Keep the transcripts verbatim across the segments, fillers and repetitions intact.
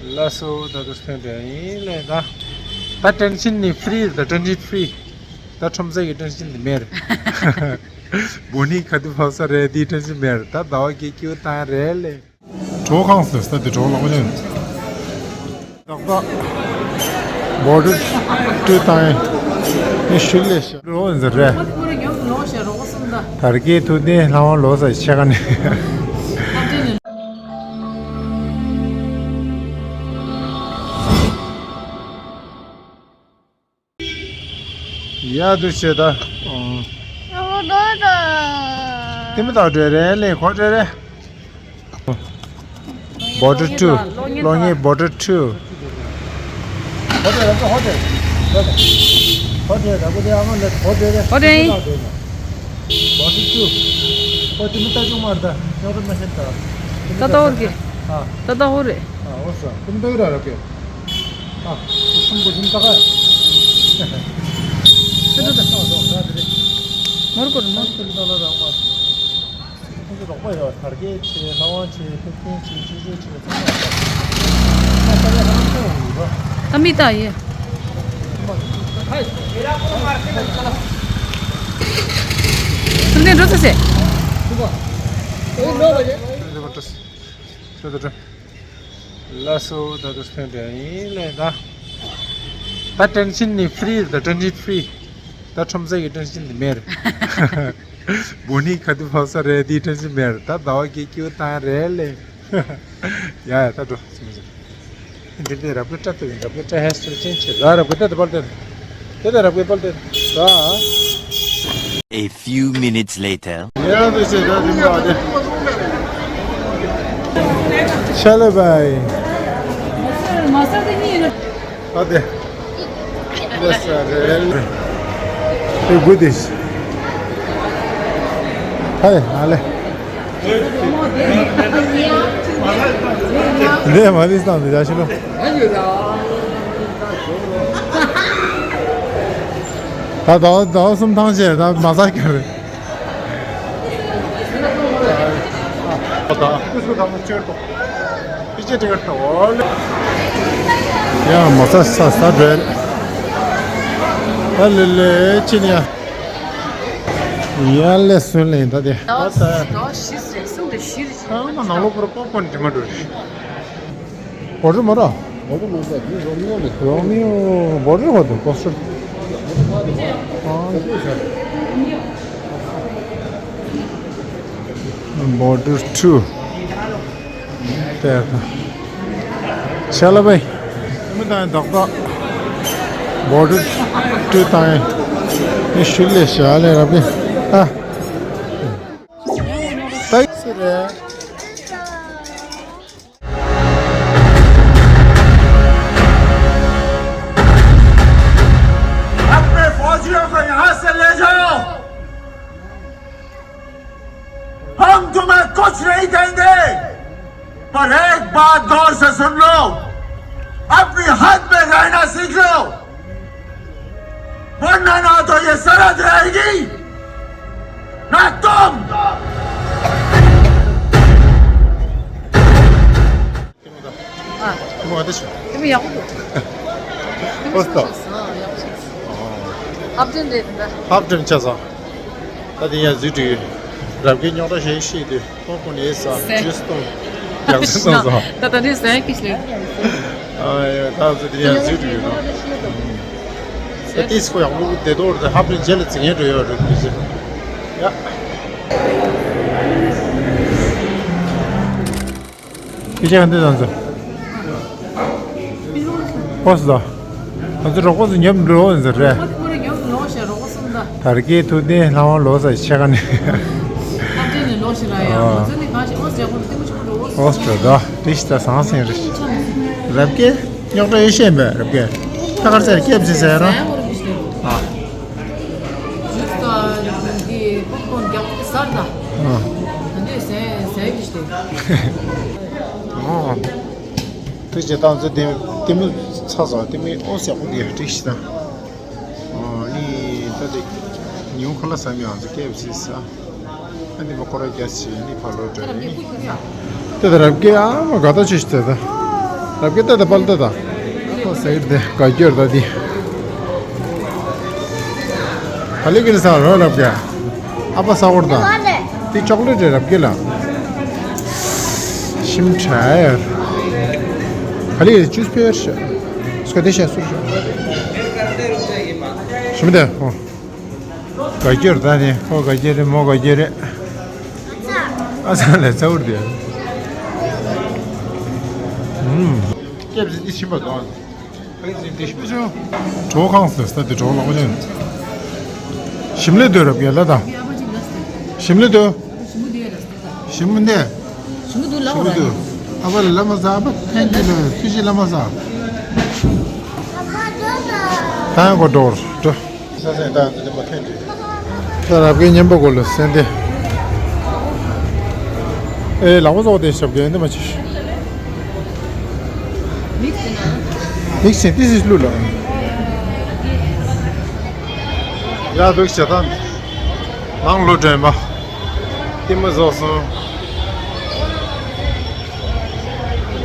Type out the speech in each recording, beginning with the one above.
ལགས་སོ། ད་དུ་སྟོན་པ་ཡིན་ལས་ད། ད་ཊེན་ཤིན་ནི་ཕི་རི་ད། ཊེན་ཤིན་ཕི་རི། ད་ཁྲོམ་ས་གི་ཊེན་ཤིན་ནི་མེད། བོ་ནི་ག་དུས་ཕབ་ས་རེད་དེའི་ཊེན་ཤིན་མེད། ད་ཟླ་བ་གི་ཀྱུ་བཏང་རེད་ལས། གྲོ་ཁང་སོ་ས་དེ་གྲོ་ལག་པ་ཅན། ཏག་ཏག་བོ་ཊལ་བཀྲུས་བཏང་ཡིན། ཤུལ་ལས་ཤ་རོ་འཛི་རེད། དར་གྱི་ཐུག་ནི་ལྷ་དབང་ལོ་ས་ཆེ་ག་ནས། ཡ་དུ་ཆེ་ད། ཨོ། ཨོ་ད་ད། དེ་མི་ད་འདྲ་རེད་ལས་ཁོ་འདྲ་རེད། བོ་ཊལ་ཊུ། གློག་བརྙན་བོ་ཊལ་ཊུ། ཧོ་ཊེལ་ར་ཧོ་ཊེལ། ཧོ་ཊེལ་ར་ཀུ་དེ་ཨ་མ་ལེ་ཧོ་ཊེལ་རེད། ཧོ་ཊེལ་ཡིན། བོ་ཊལ་ཊུ། ཧོ་ཊེལ་མི་ད་ཅུང་མར་ད། ཉོ་རུ་མ་ཤེས་ད། ད་ད་ཧོ་རེད། ཨ། ད་ད་ཧོ་རེད། ཨ་འོ་ས། དེ་མི་ད་ཡོད་ར་ར་ཀེ། ཨ། ཁུ་ཆུང་པོ་ཅུང་ད་ག་ད་ད་ད། མར་ཀོ་རེད་མར་ཀོ་རེད། ད་ལ་ར་མ། ཁོང་ཚོ་རོགས་པ་ཡོད། དར་རྒྱས་ཆེ། ལྷ་དབང་ཆེ། ཕེབས་མཁན་ཆེ། ཆེ་ཆེ་ཆེ་ཚང་མ་ཡོད། ད་ས་ཡ་ཧ་ལམ་ཁོ་ཡོད་རོ། ད་མི་ད་ཡེ། ཚུར་ནས་འགྲོ་ཚེ་ཚེ། ལགས་སོ། ད་དུ་སྟོན་པ་ཡིན་ལས་ད། ད་ཊེན་ཤིན་ནི་ཕི་རི་ད། ཊེན་ཤིན་ཕི་རི། ད་ཁྲོམ་ས་གི་ཊེན་ཤིན་ནི་མེད། བོ་ནི་ག་དུས་ཕབ་ས་རེད་དེའི་ཊེན་ཤིན་མེད། ད་ཟླ་བ་གི་ཀྱུ་བཏང་རེད་ལས། ཡ་ཡ་ད་འགྲོ། འདི་འདི་རབ་གི་སྐྲ་ཏོ་ཡིན། རབ་གི་སྐྲ་ཧེར་སི་ཊལ་ཅེན་ཇི་བྱེད། ད་རབ་གི་ད་དེ་པར་དེ། དེ་ད་རབ་གི་པར་དེ། ད། A few minutes later. ཡ་དེ་ཆེ་ད་དེ་མ་དེ། ཤ་ལེ་བའི། ཨ་དེ། དེ་ས་རེ་རེ། དེ་གུ་དེ། ཧའི་ཨ་ལེ། དེ་མ་དེ་སྟངས་དེ་ཡ་ཤི་ལོ། ད་ཟླ་བ་ཟླ་བ་གསུམ་ཐང་ཆད་ད་མ་ཟ་གི་རེད། ཡ་མ་ཟ་ཟ་ཟ་འདྲ། ཨ་ལེ་ལེ་ཅི་ནི་ཡ། ཡ་ལེ་སུན་ལེ་ད་དེ། ཟླ་བ་ཟླ་བ་བཞི་ཟེར་གསུམ་རེ་བཞི་རེ་ཟེར། ཨ་མ་ནང་ལོགས་པོ་ར་པོབ་ཀོན་འདི་མ་འགྲོ་རེད། བོ་ཊལ་མ་ར། བོ་ཊལ་མ་ཟ་འདི་རོ་མི་ཡོ་ནི། རོ་མི་ཡོ་བོ་ཊལ་བ་དུ་ཀོ་སི་ཊལ། ཨ། བོ་ཊལ་ཊུ། དེ་ཆ་ལ་བའི། མི་དང་རྡོག་རྡོག་བོ་ཊལ་ཊུ་དང་། ནི་ཤུལ་ལས་ཞལ་ལས་རབ་གི་ཨ། ཏའི་སི་རེད། अपने फौजियों को यहाँ से ले जाओ। हम तुम्हें कुछ नहीं देंगे, पर एक बात गौर से सुन लो, अपनी हद में रहना सीख लो, वरना ना तो ये सरहद रहेगी, ना तुम। ཨ། ཁྱིམ་པ་དེ་ཤོག་ཁྱིམ་པ་ཡག་པོ་འདུག་ཨོ་སྟོ། ཨ། ཡག་པོ་ཞིག་ཧབ་ཏིང་རེད་ད། ཧབ་ཏིང་ཆ་ས། ད་དེ་ཡང་ཟི་དུས། རབ་ཀྱི་རྙོག་དྲ་ཞིག་ཤེས་དུས་ཁོང་ཁོང་ནས་ས་ཇུས་གཏོང་། ཡག་ཟིན་གཏོང་ས། ད་ད་དེ་ཟན་གྱི་ཞིག་ཨ་ཡ་ད་ཚོ་དེ་ཡང་ཟི་དུས་ཡོད་ན། ད་ཏིས་ཁོ་ཡག་ལུགས་བདེ་ཏོག་རེད། ཧབ་ཏིང་རྗེས་ལ་ཚིག་ངན་འགྲོ་ཡོད་རེད་དུས་ཟེར། ཡ། ཁྱེད་ཅག་འདི་དང་ཚོ། ཕོ་སི་དང་། ང་ཚོ་གྲོགས་པོ་ཚོ་མཉམ་འགྲོ་འོང་ཟེར་རེད། དར་རྒྱས་ཐུབ་བསྟན་ལྷ་དབང་ལོ་ས་ཆེ་ག་ནས། ཨོ་སི་ཊྲེ་ལི་ཡ་ད་དེ་ཤི་ད་ཟང་ཟིང་རེད། རབ་རྒྱས་རྙོག་དྲ་ཡོད་ཤེས་མེད་རབ་རྒྱས། ད་གར་ཚེ་སྐྱེབ་ཟེར་ཟེར་རོ། ཨ། ཇུས་དང་འདི་པོབ་ཀོན་རྒྱག་ཟར་ད། ཨ། ད་འདི་ཟས་ཟས་ཀྱི་ཞིག་དེ། ཨོ། ཐུགས་རྗེ་ཆེ། ཏང་ཙེ་དེ་དེ་མོ་ཚ་ཟ་དེ་མོ་ཨོ་ཟེར་ཁོ་དེ་ཡ་ཏིག་ཤི་ད། ཨོ་ནི་ད་དེ་ཉིན་ཁོ་ལ་ཟ་མི་ཨང་ཙེ་ཀེ་ཨེཕ་སི་ཟ། ཨ་ནི་མ་ཁོ་ར་རྒྱ་ཆེ་ནི་ཕ་ལོ་འདྲ་ཡིན། དེ་ད་རབ་ཀེ་ཨ་མ་དགའ་ད་ཆེ་ཤི་ད་ད། རབ་རྒྱས་ལྟ་དང་། པར་ལྟ་དང་། ཨ་ཟེར་དེ་ག་སྐྱོར་ད་དེ། ག་ལེ་ག་ལེ་ཟ་རོ་རབ་རྒྱས། ཨ་ཕ་ཟ་འོར་དང་། དེ་ཅོག་ལེ་ཊི་རེད་རབ་རྒྱས་ལ། ཤིམ་ཁྲ་ཡར། ག་ལེ་ཇུས་ཕེར་ཤ། སྐ་དེ་ཤ་སུར་ཤ། ཤིམ་དེ་ཧོ། ག་སྐྱོར་ད་ནི་ཁོ་ག་སྐྱོར་རེད། མོ་ག་སྐྱོར་རེད། ཨ་ཚ་ལ་ཚ་བུར་དེ། ཨུམ། སྐྱེབ་ཟིན་དེ་ཤིམ་པ་དོ། ཨེ་ཟིན་དེ་ཤིམ་པ་ཤོ། གྲོ་ཁང་སོ་ས་དེ་གྲོ་ལག་པ་ཅན། ཞིམ་ལེ་དོ་རབ་རྒྱས་ལ་ད། ཞིམ་ལེ་དོ། ཞིམ་མི་འདི། ཞིམ་མི་འདུག་ལ། ཨ་ཕ་ལ་ལ་མ་ཟ། ཨ་ཕ་ཐན་ཏི་ལ་སུ་ཞིག་ལ་མ་ཟ། ད་ཡང་གོ་འགྲོ་འགྲོ། ས་སེང་ད་འདི་མ་ཐན་ཏི། ད་རབ་རྒྱས་མཉམ་པོ་གོ་ལ་སེང་ཏི། ཨེ་ལག་པ་ཟོག་དེ་ཞབས་རྒྱན་འདི་མ་ཆི། མིག་སེ་ཏི་སི་ལུ་ལ། ཡ་འདུག་ཞེ་ད། ནང་ལོ་དྲན་པ། ཏི་མ་ཟོག་སོང་།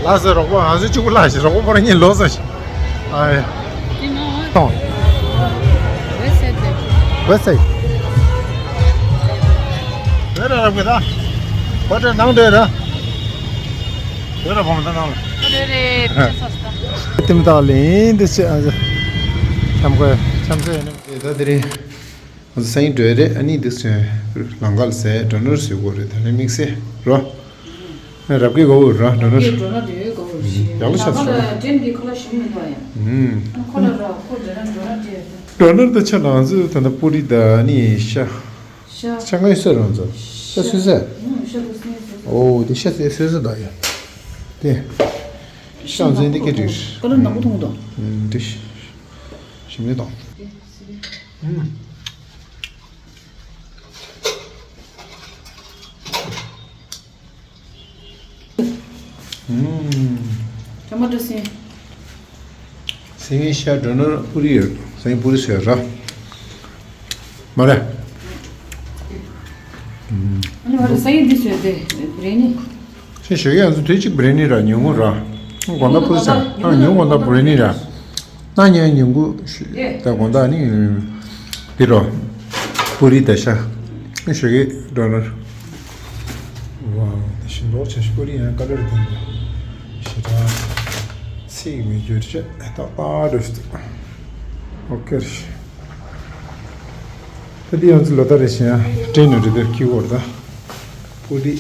ལ་སེ་རོགས་པ་ང་ཚོ་གཅིག་པུ་ལ་ཞིག་རོགས་པ་པར་གཉིས་ལོ་སོང་ཞིག་ཨ་ཡ། ཏོང་། ཝེ་སེ། ཝེ་སེ། ཝེ་ར་ར་གི་ད། ཝེ་ར་ནང་འདྲེ་ར། ཝེ་ར་བོང་ད་ནང་ལ། ཏིམ་ད་ལིན་དི་ཆེ་ཨ། ཆམ་གོ་ཆམ་ས་ཡིན་ནམ་དེ་ད་དེ་རིང་། ང་ཚོ་སང་ཉིན་འགྲོ་ཡ་རེད། ཨ་ནི་འདི་ཚོ་ལམ་ཁ་ལ་ཟས་སྒྲོ་ནོར་ཟོས་དགོས་རེད། ད་ནི་དམིགས་བསལ་རོ། ཨ་རབ་རྒྱས་དགའ་བོ་རོ་སྒྲོ་ནོར། སྒྲོ་ནོར་དེ་ཡོད་དགའ་བོ་ཞིག་ཡག་པོ་ཆགས་སོང་། ཁོ་ལ་ཏྲེན་གྱི་ཁོ་ལ་ཞིམ་མི་འདུག་ཡ། ཨུམ། ཁོ་ལ་རོ་ཁོ་དེ་རང་སྒྲོ་ནོར་དེ། སྒྲོ་ནོར་དེ་ཆ་ལ་ང་ཚོས་ད་ལྟ་པུ་རི་ད་ནི་ཤ། ཤ། ཤ་ང་ཡོད་ས་རང་ཚོ་ཤ་སོས་ས། ཨུམ་ཤ་སོས་ས། ཨོ་དེ་ཤ་སོས་ས་ད་ཡ། དེ། ཤ་ང་ཚོ་འདི་སྐད་འགྲིག་ཀ་ལོ་ནག་པོ་མཐོང་དང་། ཨུམ་དེ། ཞིམ་ནས་དང་། ཨུམ། ཨུམ། ཊ་མ་ཊོ་སིང་། སིང་ཤ་སྒྲོ་ནོར་པུ་རི་ཡོད། སིང་པུ་རི་ཟེར་ར། མ་རེད། ཨུམ། ཨ་ནི་མ་རེད་སིང་འདི་ཟེར་དེ་བི་རི་ཡ་ནི། ཤ་ཞོ་ཡང་ཚོ་དུས་གཅིག་བི་རི་ཡ་ནི་ར་ཉུང་ངུ་ར། དགོང་དག་པུ་རི་ཟེར་ཨ་ཉུང་དགོང་དག་བི་རི་ཡ་ནི་ར། ན་ཉན་ཉིན་གུ་ཤུ་ད་དགོང་དག་ནི་འདི་རོ། པུ་རི་ད་ཤ། ཞོ་གི་འགྲོ་ནོར། ཝའོ་དེ་ཤིན་ཏུ་ཆ་ཤི་པུ་རི་ཡང་ཀ་ལོ་རི་ལྡན་པ། ཞེ་དྲག་ཚིག་མི་འགྱུར་ཆེ་ད་པ་འགྲོ་ཤི་འདུག་ཨོ་ཀེ་རེད། ད་འདི་ཡང་ཚུ་ལོ་ད་རེ་ཞིང་ཡང་ཏྲེན་ནོ་རི་དེར་ཁྱི་གོར་ད། པུ་རི་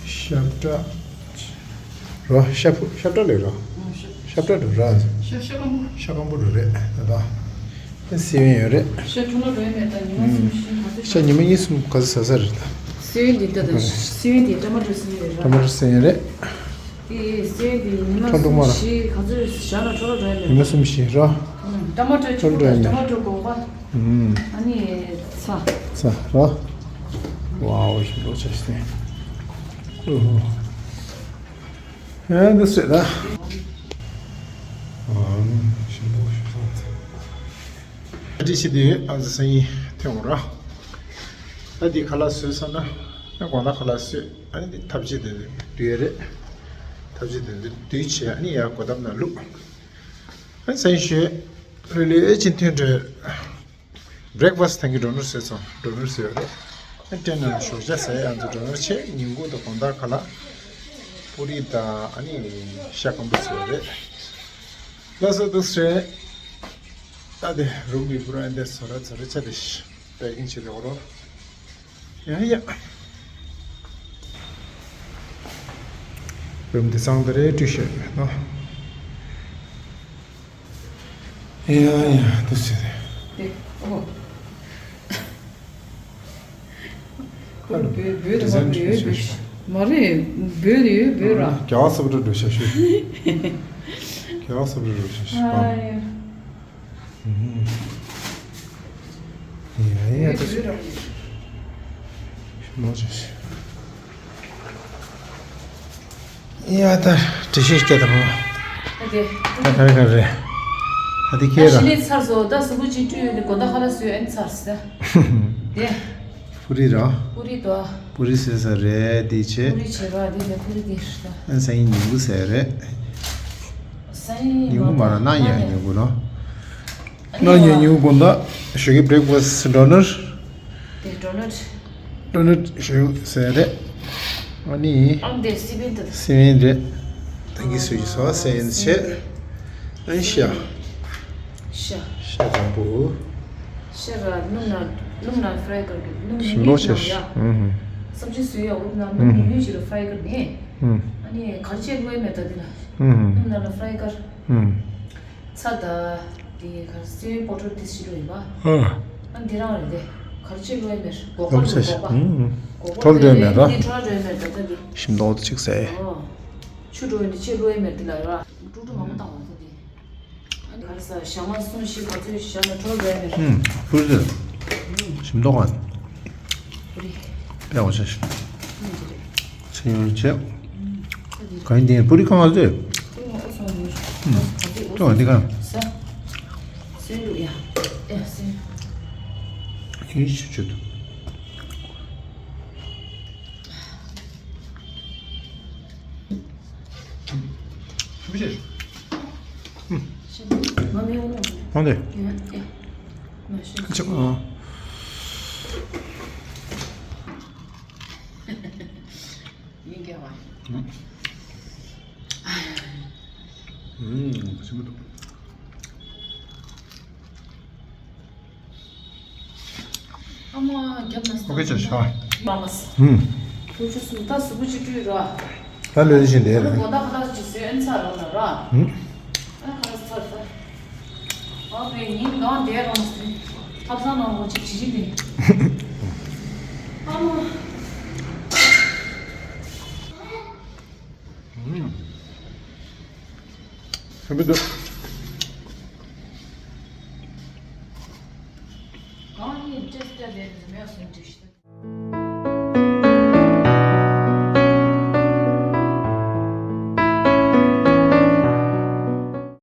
ཤ་བཀྲ། རོ། ཤ་ཕུ་ཤ་བཀྲ་ལས་རོ། ཤ་བཀྲ་འགྲོ་ར། ཤ་ཤ་སྐམ་པོ། ཤ་སྐམ་པོ་འགྲོ་རེད་ད་ད། ཨེ་སི་ཝེན་ཡོད་རེད། ཤ་ཁྲོ་ལོ་རོ་ཡིན་མེད་ད་ཉི་མ་གསུམ་བཞི་ག་ཚོད་ཤ་ཉི་མ་གཉིས་གསུམ་ག་ཚོད་ཟ་ས་རེད་ད། སི་ཝེན་འདི་ལྟ་ད་སི་ཝེན་འདི་ཊ་མ་ཊོ་སི་ཝེན་རེད་ར། ཊ་མ་ཊོ་སི་ཝེན་རེད། ཨེ་སི་ཝེན་འདི་ཉི་མ་ཁྲོ་འགྲོ་མ་གསུམ་ར། བཞི་ག་ཚོད་བཞག་ན་ཁྲོ་ལོ་རོ་ཡིན་མེད། ཉི་མ་གསུམ་བཞི་ར། ཊ་མ་ཊོ་ཁྲོ་ལོ་རོ་ཡིན་མེད། ཊ་མ་ཊོ་གོང་པ། ཨུམ། ཨ་ནི་ཚ། ཚ་ར། ཝའོ་ཞིམ་པོ་ཆེ་སྟེ། ཨོ་ཧོ། ཨེ་འདི་ཟེར་ད། ཨ་ཞིམ་པོ་ཞིམ་པོ། ཨ་ཏི་ཤི་དེ་ཨ་ཟི་སང་ཉིན་ཐེངས་འོང་ར། ཨ་དེ་ཁ་ལག་བཟོས་ཚར་ན་ཨ་དགོང་དག་ཁ་ལག་བཟོས། ཨ་ནི་དེ་ཐབ་ཆས་དེ་འདུས་རེད། ཐབ་ཆས་དེ་འདུས་བྱས་ཨ་ནི་ཡར་སྒོ་ཐབ་ནང་བླུགས། ཨ་ནི་སང་ཉིན་ཞོགས་ལྷོད་ལྷོད་ཕྱིན་ཐོན་འགྲོ། བྷི་རེག་ཕ་སི་ཐང་གི་སྒྲོ་ནོར་བཟོས་སོང་། སྒྲོ་ནོར་བཟོས་རེད། ཨ་ནི་ཏྲེན་ནང་ཞོགས་ཇ་ཟས་ཡང་ཚོ་སྒྲོ་ནོར་ཆེ། ཉིན་གུང་དང་དགོང་དག་ཁ་ལག་པུ་རི་དང་ཨ་ནི་ཤ་སྐམ་པོ་བཟོས་རེད། ལགས་སོ་འདུག་སེ་རེད། ད་དེ་རུམ་གྱི་པུ་ར་འདི་ཚོ་ར་ཚོ་ར་ཆ་དེ་པེ་ཀིང་བྱེད་དེ་འོ་རོ། ཡ་ཡ། རུམ་འདི་གཙང་དེ་རེད་བཀྲུས་ཤག་ནོ། ཡ་ཡ་འདུག་སེ་རེད། དེ་ཨོ། ཁོ་ལ་བོད་བོད་དུ་མ་བོད་བོད་མ་རེད་བོད་དུ་ཡོད་བོད་ར། རྒྱ་གར་སོབ་འགྲོ་འགྲོ་ཤ་ཤོད། རྒྱ་གར་སོབ་འགྲོ་འགྲོ་ཤ་ཤོད། ཨ་ཡ། ཡ་ཡ་ད་བོད་ར། མོ་ཅི། ཡ་ད་དྲི་ཤེས་སྐྱེ་དང་མོ། ཨ་དེ། ད་ག་རེ་ག་རེ། ཨ་དེ་ཁྱེད་ར། ཤི་ལེ་ཚར་སོ་ད་སུ་བུ་ཅི་བཀྲུས་ཡོད་དེ་གོ་ད་ཁ་ལ་སོས་ཨན་ཚར་སི་ད། དེ། པུ་རི་ར། པུ་རི་དོ། པུ་རི་ཟེར་ས་རེད་དེ་ཆེ། པུ་རི་བྱེད་ར་དེ་ད་པུ་རི་དེ་ཤི་ད། ཨན་ས་ཡིན་ཉིན་གུ་ཟེར་རེད། ཉིན་གུང་མ་ར་ནང་ཡ་ཉིན་གུང་ནོ། ནང་ཡ་ཉིན་གུང་ད་ཞོགས་ཀྱི་breakfast donut། དེ་donut། Donut ཞོགས་ཟས་རེད། ཨ་ནི། ཨང་དེ་སི་པན་དུ། སི་པན་རེད། ད་གི་སུ་ཡི་སོ་སི་པན་བྱེད། ཨན་ཤ། ཤ། ཤ་དང་པོ། ཤ་ར་སྣུམ་ན་སྣུམ་ན་fry་གར་གི་སྣུམ་ཞིམ་པོ་ཉུང་ཉུང་བྱས། ཡ། ཨུ་ཧུ། སབ་ཇི་སུ་ཡ་འུབ་ན་སྣུམ་ཨུ་ཧུ། ཉུང་ཉུང་ཞིག་ལ་fry་གར་ནས། ཨུ། ཨ་ནི་གར་ཆེ་ལོས་མེད་ད་དེ་ལ། ཨུ་ཧུ། སྣུམ་ན་ལ་fry་གར། ཨུ། ཚྭ་ད། དེ་གར་སོན་པོ་ཊོ་དེ་ཞིག་ལོས་ཡིན་པ། ཨ། ཨ་འདི་རང་རེད་དེ། གར་ཆེ་ལོས་མེད་སྒོག་པ་ལོས་སྒོག་པ། ཨུ་ཧུ། སྒོག་པ་ཁྲོལ་ལོས་མེད་ར། འདི་ཁྲོལ་ལོས་མེད་ད་ད་དེ། ཞིམ་མདོག་ཅིག་ཟས། ཨོ། ཆུ་འགྲོ་ཡིན་ཆེ་ལོས་མེད་དེ་ལ་ར། ཀྲུག་ཀྲུག་མང་པོ་བཏང་བ་ཚོ་དེ། ཨ་ནི་ག་རེ་ཟ་ཞག་མ་གསུམ་བཞི་ག་ཚོད་བཞག་ན་འཕྲོ་རེད་མེད། ཧུམ། པུ་རི་ཟེར། ཞིམ་མདོག་ཨ། པུ་རི། དཔེ་འོ་ཆ་ཞིག་ཨ་ནི་རེད། ཚེ་ཡོང་བྱས། ཨ་ནི་ག་ཡིན་དེ་པུ་རི་གང་ལ་ཟེར། པུ་རི་མ་ཨོ་སོང་ཡོད། ཧུམ། ད་དེ་ཨོ་ཅོག་འདི་ག་ཟ། སོན་འདུག་ཡ། ཡ་སོན། ཡིན་ཞུ་ཆུ་དུ། ཞུ་ཆེ། ཧུམ། ང་མེད་ནོ། ཧོན་དེ། ཡ་ཡ། མ་ཤེས། ཅག་ཨ། ཡིན་གྱི་བ། ཧུམ། ཧུམ། ཞིམ་པོ་འདུག་ཨ་མ་རྒྱབ་ན་ཨོ་ཁེ་ཆ་ཤ། མ་མ་ས། ཧུམ། ཁྱོད་ཆུ་སུམ་ད་སུ་བུ་ཅི་སྤྲུལ་ར། ད་ལོས་བཞིན་དེ་རེད། གོ་ད་ཁ་ད་ཅི་སུ་ཨན་ཚ་ར་ན་ར། ཧུམ། ཨ་ཁ་ས་ཚ་ཚ། ཨ་བའི་ཉིན་གང་དེ་རང་སུ། ཐབ་ཚང་ནང་ལོ་ཅིག་ཇི་ཇི་ནི། ཨ་མ། ཧུམ། ཧུམ་བི་དུ། གང་ཡིན་ཅེས་ཏེ་ལས་མེད་སུན་ཏུ་ཤི།